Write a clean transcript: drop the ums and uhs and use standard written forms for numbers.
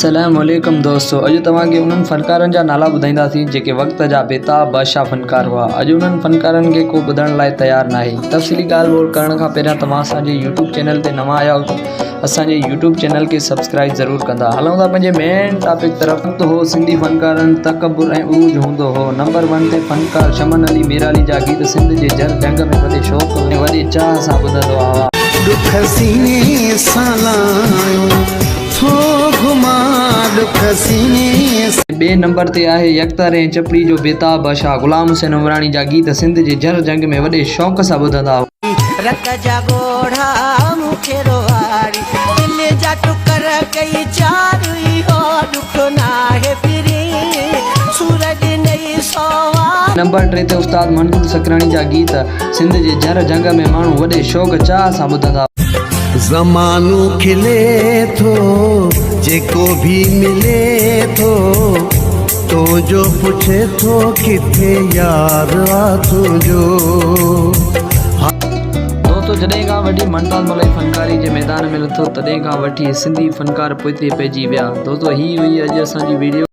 السلام عليڪم دوستو اڄ توهان کي انهن فنڪارن جا نالا ٻڌائينداسين جيڪي وقت جا بيتاب بادشاهه فنڪار هئا اڄ انهن فنڪارن کي ڪو ٻڌڻ لاء تيار ناهي تفصيلي ڳالهه ٻولهه ڪرڻ کان پهريان توهان اسان جي يوٽيوب چينل تي نوان آيا هجو اسان جي يوٽيوب چينل کي سبسڪرائب ضرور ڪندا هلون ٿا پنهنجي مين ٽاپڪ طرف وقت هو سنڌي فنڪارن تڪبر ۽ عروج هوندو هو نمبر ون تي فنڪار شمن علي ميرالي جا گيت سنڌ جي جر جهنگ ۾ وڏي شوق ۽ وڏي چاهه سان ٻڌندو هئا. ڏک سيني سان لايو ٿو گهمان ڏک سيني سان. ٻئي نمبر تي آهي يڪتاري ۽ چپڙي جو بيتاب بادشاهه غلام حسين عمراڻي جا گيت سنڌ جي جر جهنگ ۾ وڏي شوق سان ٻڌندا هئا. رت جا ڳوڙها مون کي روئاري دل جا ٽڪر ڪئي چار اهو ڏک ناهي پرين سور ڏنئي سو وار. نمبر ٽي تي استاد منظور سڪراڻي جا گيت سنڌ جي جھر جھنگ ۾ ماڻهو وڏي شوق چاهه سان ٻڌندا. زمانو کلي ٿو جيڪو ڀي ملي ٿو تنهنجو پڇي ٿو ڪٿي يار آ تنهنجو. دوستو جڏهن کان وٺي ممتاز ملئي فنڪاري جي ميدان ۾ لٿو تڏهن کان وٺي سنڌي فنڪار پوئتي پئجي ويا دوستو هي هئي اڄ اسان جي ويڊيو.